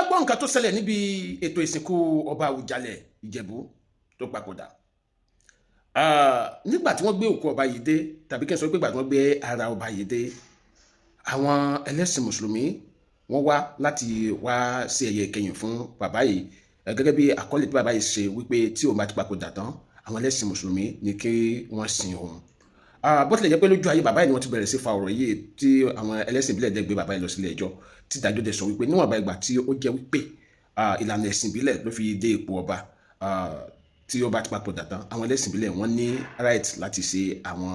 Gbọ́ nǹkan tó ṣẹlẹ̀ níbi ètò ìsìnkú ọba Àwùjalẹ̀ Ìjẹ̀bú tó papòdà. Nígbà tí wọ́n gbé òkú ọba yìí dé, tàbí kí n sọ pé ìgbà tí wọ́n gbé ara ọba yìí dé, àwọn ẹlẹ́sìn mùsùlùmí wọ́n wá láti wá sí ẹ̀yẹ ìkẹyìn fún bàbá yìí, gẹ́gẹ́ bí àkọọ́lẹ̀ tí bàbá yìí ṣe wípé tí òun bá ti papòdà tán, àwọn ẹlẹ́sìn mùsùlùmí ní kí wọ́n sin òun. Bó tilẹ̀ jẹ́ pé lójú ayé bàbá yìí ni wọ́n ti bẹ̀rẹ̀ sí fa ọ̀rọ̀ yìí, tí àwọn ẹlẹ́sìn ìbílẹ̀ dẹ̀ gbé bàbá yìí lọ sílé ẹjọ́, tí ìdájọ́ dẹ̀ sọ wípé níwọ̀nba ìgbà tí ó jẹ́ wípé ìlànà ẹ̀sìn ìbílẹ̀ ló fi dé ipò ọba, tí ó bá ti papòdà tán, àwọn ẹlẹ́sìn ìbílẹ̀ wọ́n ní right láti ṣe àwọn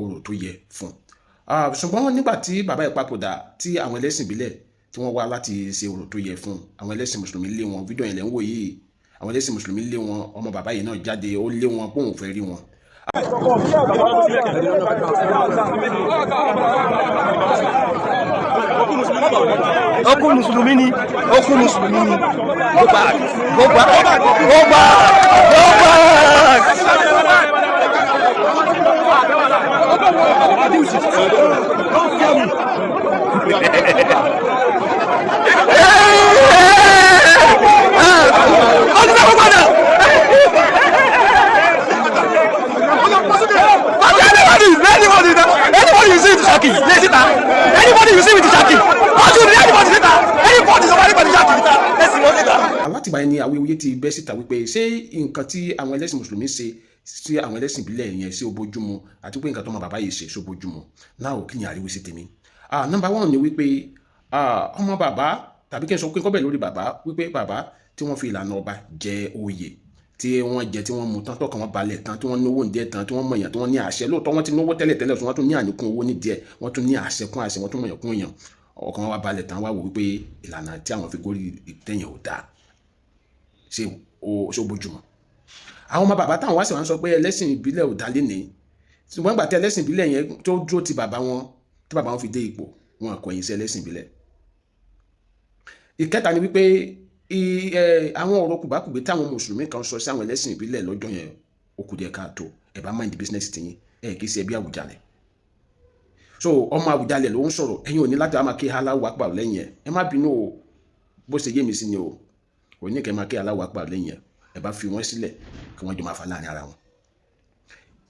orò tó yẹ fún un. Ṣùgbọ́n nígbà tí bàbá yìí papòdà, tí àwọn ẹlẹ́sìn ìbílẹ̀ tí wọ́n wá láti ṣe orò tó yẹ fún un, àwọn ẹlẹ́sìn mùsùlùmí lé wọn. Fídíò yẹn lẹ́ ń wò yìí. Àwọn ẹlẹ́sìn mùsùlùmí lé wọn. Ọmọ bàbá yìí náà jáde, ó lé wọn pé òun fẹ́ rí wọn. Okú mùsùlùmí ni, okú mùsùlùmí ni. Go back, go back, go back, go back. Ọdún náà padà. Anybody, anybody, anybody you see with Shaki, anybody you see with Shaki, ọdún ní anybody síta, anybody sọ anybody Shaki síta, ẹsìn wọn síta. Látìgbà yẹn ni awuyewuye ti bẹ́ síta wípé ṣé nǹkan tí àwọn ẹlẹ́sìn mùsùlùmí ṣe sí àwọn ẹlẹ́sìn ìbílẹ̀ yẹn, ṣé ó bójúmu, àti pé nǹkan tó ọmọ bàbá yìí ṣe, ṣó bójúmu náà? Ò kí ni àríwísí tèmi? Number one ni wípé ọmọ bàbá, tàbí kí n sọ pé kọ́bẹ̀ lórí bàbá, wípé bàbá tí wọ́n fi ìlànà ọba jẹ oyè, tí wọ́n jẹ, tí wọ́n mú tán, tọkàn wọn balẹ̀ tán, tí wọ́n náwó ní díẹ̀ tán, tí wọ́n mọ̀yàn, tí wọ́n ní àṣẹ. Lóòótọ́ wọ́n ti náwó tẹ́lẹ̀ tẹ́lẹ̀, tí wọ́n tún ní àníkún owó ní díẹ̀, wọ́n tún ní àṣẹ kún àṣẹ, wọ́n tún mọ̀yàn kún èèyàn, ọkàn wọn wá balẹ̀ tán, wá wò wípé ìlànà tí àwọn fi górí ìtẹ̀yìn ò dáa. Ṣé o ṣé ó bójúmu? Àwọn ọmọ bàbá táwọn wá sì wá ń sọ pé ẹlẹ́sìn ìbílẹ̀ ò dá lénìí, ṣùgbọ́n ìgbà tí ẹlẹ́sìn ìbílẹ̀ yẹn tó dúró ti bàbá wọn, tí bàbá wọn fi dé ipò, wọn kò yìn sí ẹlẹ́sìn ìbílẹ̀. Ìkẹta ni wípé àwọn ọ̀rọ̀ kùbákùgbé táwọn mùsùlùmí kan sọ sí àwọn ẹlẹ́sìn ìbílẹ̀ lọ́jọ́ yẹn, ó kù díẹ̀ káàtó. Ẹ bá mind business tiyín, ẹ kì í ṣe ẹbí Àwùjalẹ̀. So ọmọ Àwùjalẹ̀ ló ń sọ̀rọ̀, ẹ̀yin ò ní láti wá máa ké Allahu Akbar lẹ́yìn ẹ̀. Ẹ má bínú o, bó ṣe yé mi sí ni o. Kò ní kẹ́ máa ké Allahu Akbar lẹ́yìn ẹ̀. Ẹ bá fi wọ́n sílẹ̀ kí wọ́n jọ máa fà láàrin ara wọn.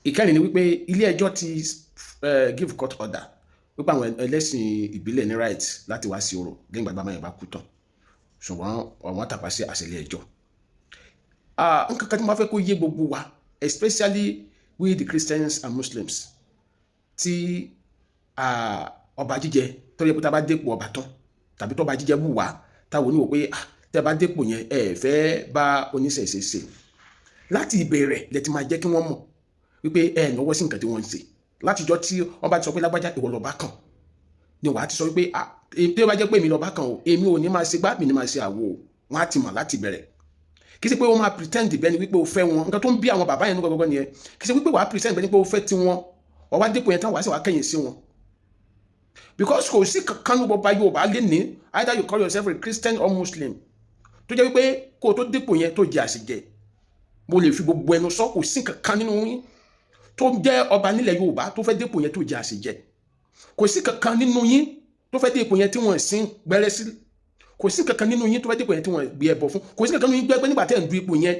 Ìkẹrin ni wípé ilé ẹjọ́ ti give court order wípé àwọn ẹlẹ́sìn ìbílẹ̀ ní right láti wá sí orò lẹ́yìn ìgbà bàbá yẹn bá kú tán, ṣùgbọ́n àwọn tàpá sí àṣẹ ilé ẹjọ́. Nǹkan kan tí mo fẹ́ kó yé gbogbo wa, especially we the Christians and Muslims, tí ọba jíjẹ tó yẹ pé tá a bá dépò ọba tán, tàbí tó bá jíjẹ wù wá, táwọn oníwò pé tẹ́ bá dépò yẹn, ẹ fẹ́ bá oníṣẹ̀ṣe ṣe, láti ìbẹ̀rẹ̀ lẹ ti máa jẹ́ kí wọ́n mọ̀ wípé ẹ náwó sí nǹkan tí wọ́n ń ṣe. Látijọ́ tí wọ́n bá ti sọ pé lágbájá, ìwọ lọ́ba kan ni, wàá ti sọ wípé tí ó bá jẹ́ pé èmi lọ́ba kan o, èmi ò ní máa ṣe gbá, mi ní máa ṣe àwo o. Wọ́n á ti mọ̀ láti bẹ̀rẹ̀. Kì í ṣe pé wọ́n máa pretend bẹ́ẹ̀ ni wípé o fẹ́ wọn. Nǹkan tó ń bí àwọn bàbá yẹn ní gbọgbọgbọ nìyẹn. Kì í ṣe wípé wàá pretend bẹ́ẹ̀ ni pé o fẹ́ ti wọn, wàá wá dépò yẹn tán, wàá sì wá kẹ́yìn sí wọn, because kò sí kankan ní gbogbo Yorùbá lé ní, either you call yourself a Christian or Muslim, tó jẹ́ wípé kó o tó dépò yẹn tó jẹ àṣejẹ. Mo lè fi gbogbo ẹnu sọ, kò sí kankan nínú yín tó jẹ́ ọba nílẹ̀ Yorùbá tó fẹ́ dépò yẹn tó jẹ àṣejẹ. Kò sí kankan nínú yín tó fẹ́ dépò yẹn tí wọ́n sin gbẹ́rẹ́ sí. Kò sí kankan nínú yín tó fẹ́ dépò yẹn tí wọ́n gbé ẹbọ fún. Kò sí kankan nínú yín gbẹ́gbẹ́ nígbà tẹ́ ẹ̀ ń du ipò yẹn,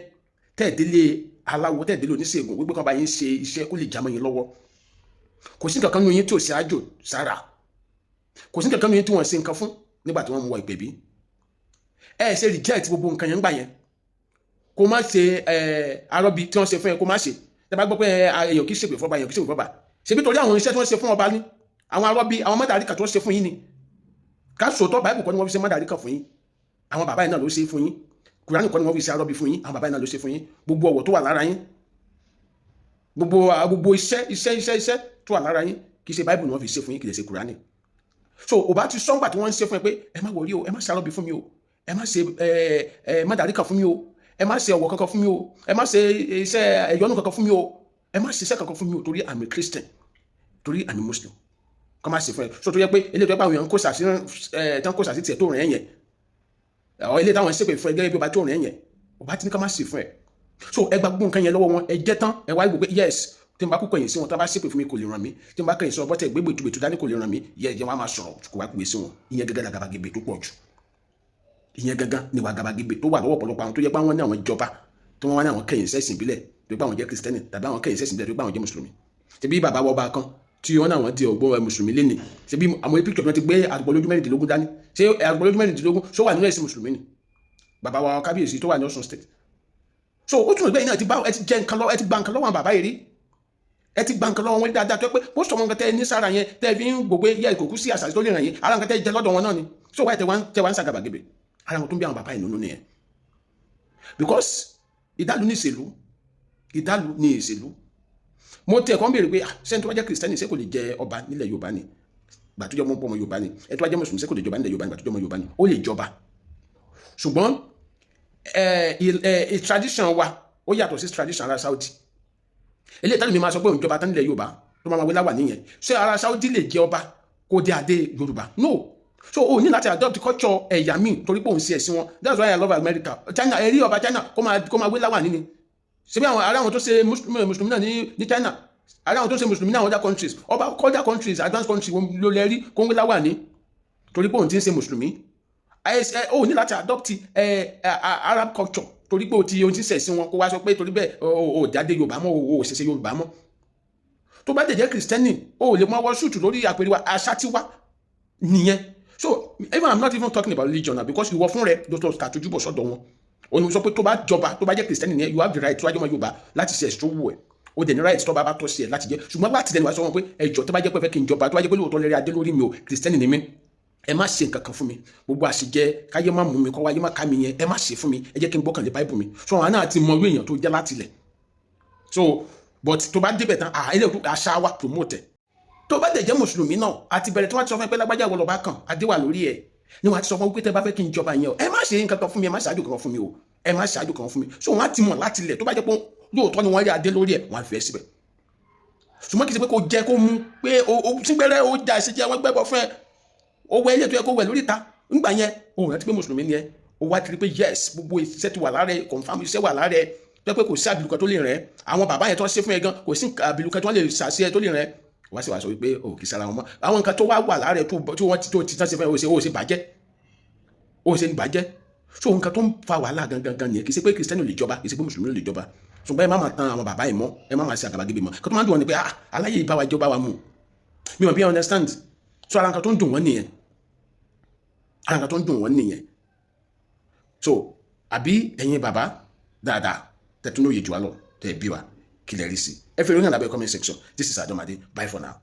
tẹ́ ẹ̀ délé aláwo, tẹ́ ẹ̀ délé oníṣègùn wípé kán bá yín ṣe iṣẹ́ kó lè jámọ́ yín lọ́wọ́. Kò sí kankan nínú yín tí ò sí àjò sára. Kò sí kankan nínú yín tí wọ́n ṣe nǹkan fún nígbà tí wọ́n mú wọ ìpè bí. Ẹ ṣe reject gbogbo nǹkan yẹn ńgbà yẹn, kó má ṣe ẹ arọ́bí tí wọ́n ṣe fún ẹ, kó má ṣe. Tẹ́ bá gbọ́ pé èèyàn kì í ṣèpè fọ́ba, èèyàn kì í ṣèpè fọ́ba, ṣebí torí àwọn iṣẹ́ tí wọ́n ṣe fún ọba ní àwọn arọ́bí, àwọn mọ́tàríkà tí wọ́n ṣe fún yín ni. Ká sòótọ́, Bible kọ́ ni wọ́n fi ṣe mọ́tàríkà fún yín, àwọn bàbá yìí náà ló ṣe fún yín. Kùránì kọ́ ni wọ́n fi ṣe arọ́bí fún yín, àwọn bàbá yìí náà ló ṣe fún yín. Gbogbo ọ̀wọ̀ tó wà lára yín, gbogbo iṣẹ́ iṣẹ́ iṣẹ́ iṣẹ́ tó wà lára yín, kì í ṣe Bible ni wọ́n fi ṣe fún yín, kì í ṣe Kùránì. So ò bá ti sọ́ngbà tí wọ́n ń ṣe fún ẹ pé ẹ má worry o, ẹ má ṣe arọ́bí fún mi o, ẹ má ṣe ẹ ẹ mọ́tàríkà fún mi o, ẹ má ṣe ọ̀wọ̀ kankan fún mi o, ẹ má ṣe iṣẹ́ ẹ̀yọ́nú kankan fún mi o, ẹ má ṣe iṣẹ́ kankan fún mi o, torí I'm a Christian, torí I'm a Muslim, kọ́ má ṣe fún ẹ. So tó yẹ pé eléyìí tó yẹ pé àwọn èèyàn ń kó sàṣì ẹ tán, kó sàṣì tiẹ̀ tó rìn ẹ̀ yẹn, ọ̀ eléyìí táwọn ń ṣépè fún ẹ gẹ́gẹ́ bí ọba tó rìn ẹ̀ yẹn, ọba tí ní ká má ṣe fún ẹ. So ẹ gba gbogbo nǹkan yẹn lọ́wọ́ wọn, ẹ jẹ́ tán, ẹ wá gbogbo yes, tí n bá kú kẹ̀yìn sí wọn, tí wọ́n bá ṣépè fún mi, kò lè ràn mí. Tí n bá kẹ̀yìn sí wọn, bọ́tẹ̀ gbégbé gbètù dání, kò lè ràn mí. Yẹ ẹ jẹ́ wọn á máa sọ̀rọ̀ kò wá pè sí wọn. Ìyẹn gẹ́gẹ́ làgàbàgebè tó pọ̀ jù. Ìyẹn gangan ni wàá gàbàgebè tó wà lọ́wọ́ ọ̀pọ̀lọpọ̀ àwọn tó yẹ pé àwọn ní àwọn ìjọba tí wọ́n wá ní àwọn kẹyìn sẹ́sìn ìbílẹ̀ tó pé àwọn jẹ́ Kristẹni, tàbí àwọn kẹyìn sẹ́sìn ìbílẹ̀ tó pé àwọn jẹ́ Mùsùlùmí. Ṣebí bàbá wa ọba kan tí wọ́n náà wọ́n di ọgbọ́n Mùsùlùmí lẹ́nìí, ṣebí àwọn picture tí wọ́n ti gbé àgbọ̀ lójú 16 dání? Ṣé àgbọ̀ lójú 16 ṣó wà nínú ẹ̀sìn Mùsùlùmí ni? Bàbá wa kábíyèsí tó wà ní Ọ̀ṣun State. So ó tún ìgbẹ́ yìí náà ti bá ẹ ti jẹ nǹkan lọ, ẹ ti gba nǹkan lọ́wọ́ àwọn bàbá yìí rí, ẹ ti gba nǹkan lọ́wọ́ wọn dáadáa, tó pé most of wọn nǹkan tẹ́ ẹ ní sára yẹn, tẹ́ ẹ fi ń gbogbo yẹ ìkòkú sí àṣà tó lè ràn yín, ara nǹkan tẹ́ ẹ jẹ lọ́dọ̀ wọn náà ni. So wáyé tẹ wá ń ṣàgàbàgebè, ara wọn tó ń bí àwọn bàbá yìí nínú nìyẹn, because ìdálù ní ìṣèlú, ìdálù ní ìṣèlú. Mo tẹ ẹ̀kọ́ ń béèrè pé, ah, ṣé ẹni tó bá jẹ́ Kìrìsìtẹ́nì, ṣé kò lè jẹ ọba nílẹ̀ Yorùbá ni, gbà tó jẹ́ ọmọ ọmọ Yorùbá ni? Ẹni tó bá jẹ́ Mùsùlùmí, ṣé kò lè jọba nílẹ̀ Yorùbá ni, gbà tó jẹ́ ọmọ Yorùbá ni? Ó lè jọba, ṣùgbọ́n ẹ tradition wa ó yàtọ̀ sí tradition ara Saudi. Eléyìí tẹ́lẹ̀ mi máa sọ pé òun jọba tán nílẹ̀ Yorùbá, tó máa wé láwà níyẹn. Ṣé ara Saudi lè jẹ ọba kó dé adé Yorùbá? No. So o ní láti adopt culture ẹ̀yà míì torí pé òun ṣe ẹ̀sìn wọn. That's why I love America, China. Ẹ rí ọba China kó máa wé láwà níní. Ṣebí àwọn ará àwọn tó ṣe Mùsùlùmí náà ní China, ará àwọn tó ṣe Mùsùlùmí náà other countries, ọba other countries, advanced countries ló lẹ rí kó ń wé láwà ní torí pé òun ti ń ṣe Mùsùlùmí. O ní láti adopt Arab culture torí pé o ti ohun tí ń ṣẹ̀sìn wọn, kó wá sọ pé torí bẹ́ẹ̀ o jáde Yorùbá mọ́, o ṣẹ̀ṣẹ̀ Yorùbá mọ́. Tó bá dẹ̀ jẹ́ Kìrìsìtẹ́nì, o lè mọ ọwọ́ suit lórí àpèrè wa. Àṣà tiwa nìyẹn. So even I'm not even talking about religion now, because ìwọ fún rẹ ló tó tàtójúbọ̀ sọ́dọ̀ wọn. O ní sọ pé tó bá jọba, tó bá jẹ́ Kìrìsìtẹ́nì nìyẹn, you have the right tó bá jẹ́ ọmọ Yorùbá láti ṣe ẹ̀sìn tó wù ẹ́. O dẹ̀ ní right tó bá bá tọ́ sí ẹ láti jẹ́. Ṣùgbọ́n láti dẹnu wá sọ wọn pé ẹjọ́, tó bá jẹ́ pé fẹ́ kí n jọba, tó bá jẹ́ pé lóòótọ́ lẹ́rìí adé lórí mi o, Kìrìsìtẹ́nì ni mí, ẹ má ṣe nǹkan kan fún mi. Gbogbo àṣejẹ káyé má mú mi kọ́ wáyé má ká mi yẹn, ẹ má ṣe fún mi. Ẹ jẹ́ kí n gbọ́kànlé Báíbù mi. So àwọn náà ti mọ irú èèyàn tó jẹ́ láti ilẹ̀. So but tó bá débẹ̀ tán, ah, ilé àṣà wa promote ẹ̀. Tó bá dẹ̀ jẹ́ Mùsùlùmí náà, àti bẹ̀rẹ̀ tí wọ́n ti sọ fún ẹ pé lágbájá ìwọ lọ́ba kan, adé wà lórí ẹ̀ ni, wọ́n ti sọ fún wípé tẹ́ bá fẹ́ kí n jọba yẹn o, ẹ má ṣe nǹkan kan fún mi, ẹ má ṣáájú kan fún mi o, ẹ má ṣáájú kan fún mi. So wọ́n á ti mọ̀ láti ilẹ̀, tó bá jẹ́ pé lóòótọ́ ni wọ́n rí adé lórí ẹ̀, wọ́n á fẹ́ síbẹ̀. Ṣùgbọ́n kì í ṣe pé kó jẹ́ kó mú pé o sígbẹ́rẹ́ o jà ìṣe jẹ́ wọ́n gbẹ́bọ̀ fún ẹ, o wẹ ilé tó yẹ kó wẹ̀ lórí ìta ńgbà yẹn, o rántí pé Mùsùlùmí ni ẹ. O wá ti rí pé yes, gbogbo iṣẹ́ ti wà lára ẹ, confirm iṣẹ́ wà lára ẹ, tó yẹ pé kò sí àbìlù kan tó lè rẹ̀ àwọn bàbá yẹn tó ń ṣe fún ẹ gan, kò sí àbìlù kan tó lè ṣàṣe ẹ tó lè rẹ̀. Wá sí wàá sọ wípé o kì í sára wọn mọ́. Àwọn nǹkan tó wá wà lára ẹ tó tí wọ́n ti tó ti tán ṣe fún ẹ, o ṣe bàjẹ́, o ṣe ń bàjẹ́. So nǹkan tó ń fa wàhálà gangan gan nìyẹn. Kì í ṣe pé Kìrìsìtẹ́nì ò lè jọba, kì í ṣe pé Mùsùlùmí ò lè jọba, ṣùgbọ́n ẹ má máa tan àwọn bàbá yìí mọ́, ẹ má máa ṣe àgàbàgebè mọ́. Kí tó máa ń dùn wọn ni pé, ah, aláyé ìbá wa jọba wa mú mi ò bí understand. So ara nǹkan tó ń dùn wọ́n nìyẹn, ara nǹkan tó ń dùn wọ́n nìyẹn. So àbí ẹ̀yin bàbá dáadáa tẹ̀tún lóye jù wá lọ, tẹ̀ bí wa, kí lẹ rí sí? Ẹ fi ìròyìn àlábẹ́ comment section. This is Adomade. Bye for now.